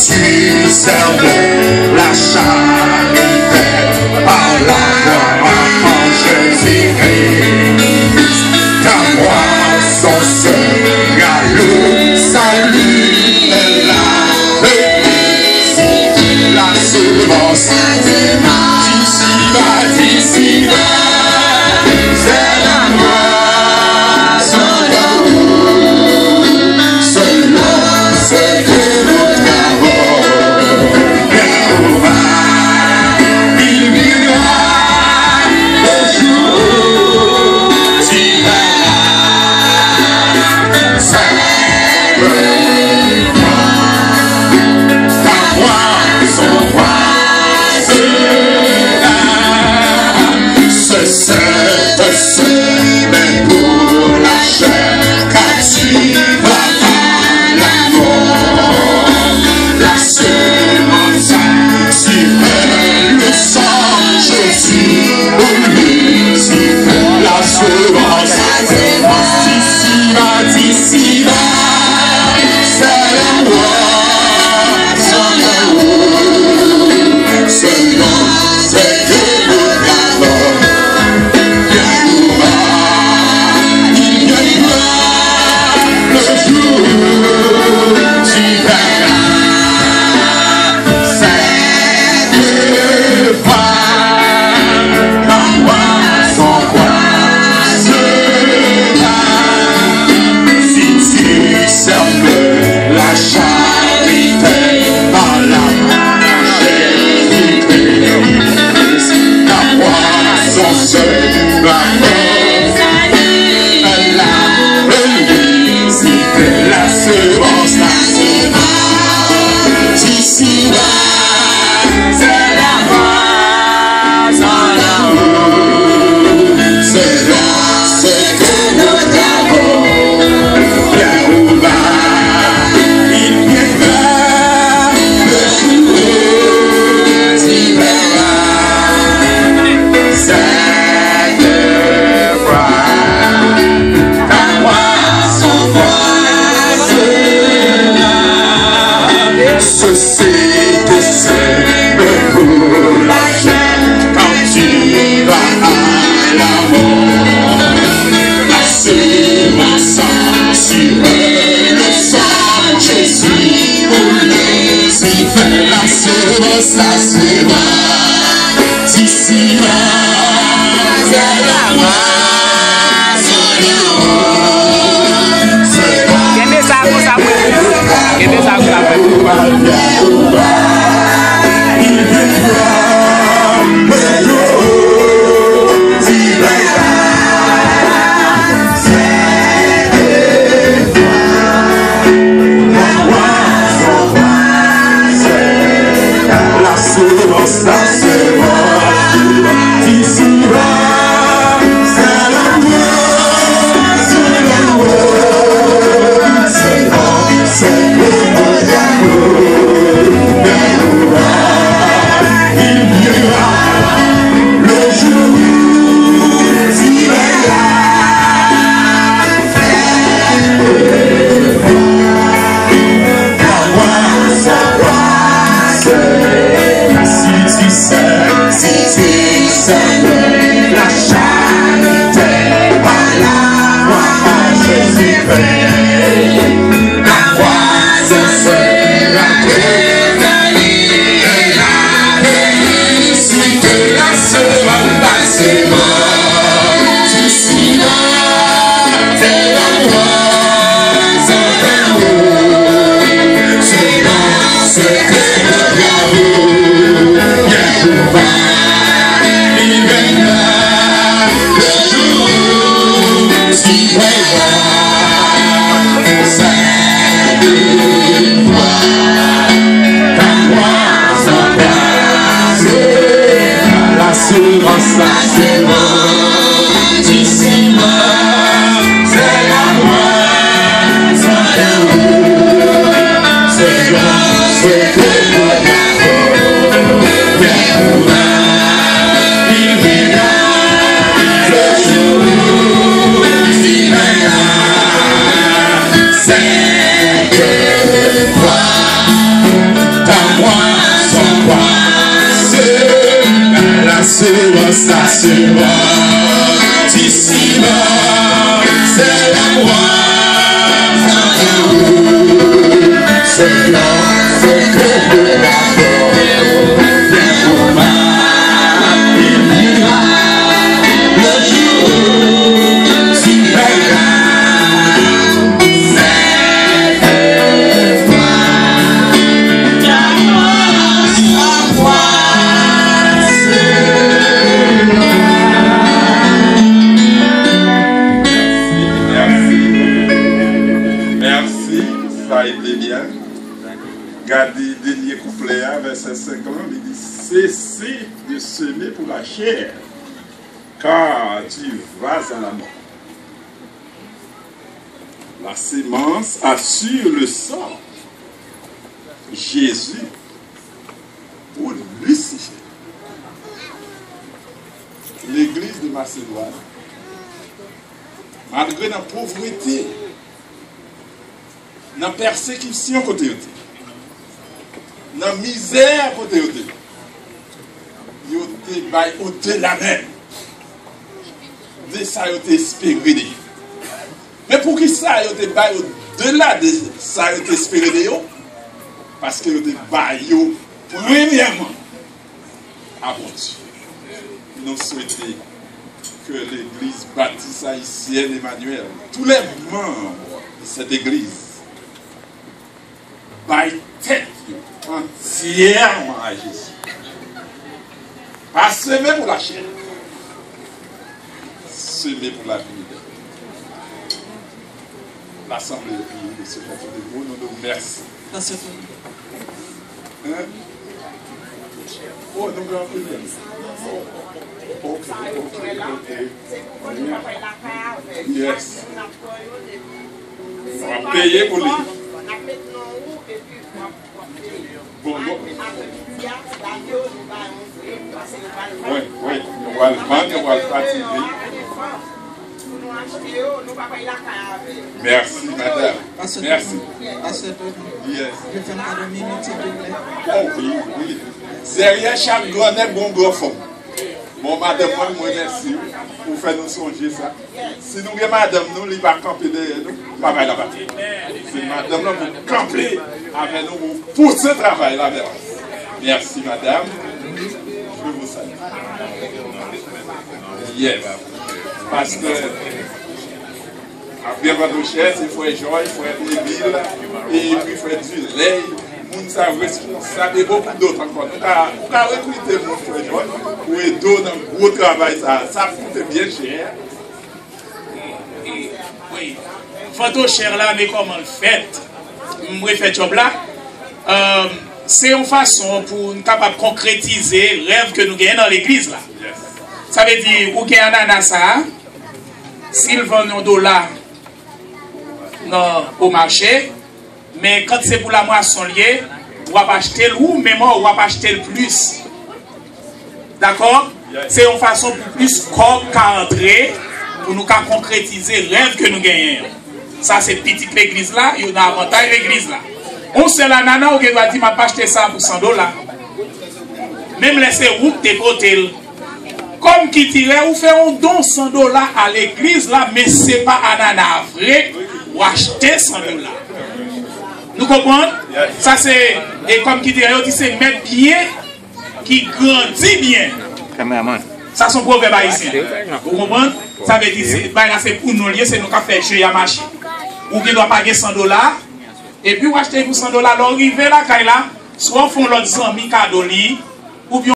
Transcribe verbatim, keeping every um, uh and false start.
Tu sers de la charité par la foi en Jésus-Christ. Ta moisson sera le salut et la bénédiction, la semence. D'ici-bas, d'ici-bas, c'est la moisson d'amour, selon ce que nous travaux. Vers où va, il viendra le jour divin. Sacre, ta moisson, moisson, ce, ce, ce, mais pour la chair, car tu vas à la mort. La semence, tu es le sang, Jésus, pour lui, tu es la semence. D'ici-bas, d'ici-bas, c'est la loi, c'est la loi, c'est la loi. Si tu sèm la charité par la Jésus-Christ, ta moisson sera la, la, la semence, la semence, d'ici-bas, c'est la foi, c'est l'amour, c'est la, c'est que nous avons. Vers où va, il viendra le jour divin. Cette foi, ta foi, son foi, cela, ceci que c'est le courage quand tu vas à la mort. La semence, tu es le sang, Jésus pour Lucifer. La semence, la semence, ici-bas, c'est la main. Kenbe sa konsa pou nou. Kenbe sa konsa pou nou. La semence, la semence, d'ici-bas, c'est la foi, c'est la foi, c'est la, c'est le diable. Sa se mò, ti Simon, se la mò, se la mò, se la mò, se ke de la mò. Mèsi, mèsi, sa ete byen. Gade dènye kouplè a, vèsè senk lan, li di, cessez de semer pour la chair, car tu vas à la mort. La semence assure le sort. Jésus ou Lucifer. Legliz de Masedwàn, malgre nan povrete, nan pèsekisyon kote yo te, nan mizè kote yo te, yo te bay odela menm de sa yo te espere de yo. Men poukisa yo te bay odela de sa yo te espere de yo? Paske yo te bay yo premyèman a Bondye. Nou swete ke Legliz Batis Ayisyèn Emanyèl, tous les membres de cette église, bay tèt yo antyèman a Jezi. Pa seme pou lachè, seme pou lavi. Lasanble yo priye, Mesye Fòtine, nou di w mèsi. Hein? Oh, nou gen anpil tèm. Ok, ok, ok. Yes. W ap peye pou li. Bon, bon. Wi, wi. Yo pral vann, yo pral pative. Mèsi, madanm. Pastè Tony. Mèsi. Pastè Tony. Yes. Ou vle fè m kado minit, silvouplè? Oh, wi, wi. Dèyè chak grannèg, gon gran fanm. Bon, madanm mwen, mwen remèsye w pou fè nou sonje sa. Si nou gen madanm nou, li pa kanpe dèyè nou, travay la pa fèt. Se madanm nan pou kanpe avè nou, pou pouse travay la avè nou. Mèsi, madanm. Je vous salue. Yes. Pastè, apre Vandochè, se frè Joy, frè Emil, epi frè Dilèy. Moun sa yo responsab e bokou dòt ankò. Nou ka, ou ka rekrite moun, frè Joy, pou ede w nan gwo travay sa a. Sa ap koute byen chè. E, wi. Vandochè la, men kòman l fèt. M refè djòb la. Euh, se yon fason pou n kapab konkretize rèv ke nou genyen nan legliz la. Sa vle di, ou gen anana sa a, si l vann yon dola nan, o mache, men kan se pou lamwason l ye, w ap achte l ou menm, w ap achte l plis. Dakò? Se yon fason pou plis kòb ka antre, pou nou ka konkretize rèv ke nou genyen an. Sa se pitit legliz la, yo nan avantaj legliz la. On sèl anana, ou gen dwa di, "M ap achte sa pou san dola." Menm lè se ou k te pote l. Kòm ki dirè, ou fè yon don san dola a legliz la, men se pa anana a vre, ou achte san dola. Nou konprann? Sa se, e kòm ki dirè, yo di se mèt byen ki grandi byen. Kameramann. Sa se yon pwovèb ayisyen. Ou konprann? Sa vle di, se, bagay la se pou nou l ye, se nou k ap fè je a mache. Ou gen dwa pa gen san dola, epi ou achte pou san dola, lè w rive lakay la, swa w fè yon lòt zanmi kado li, oubyen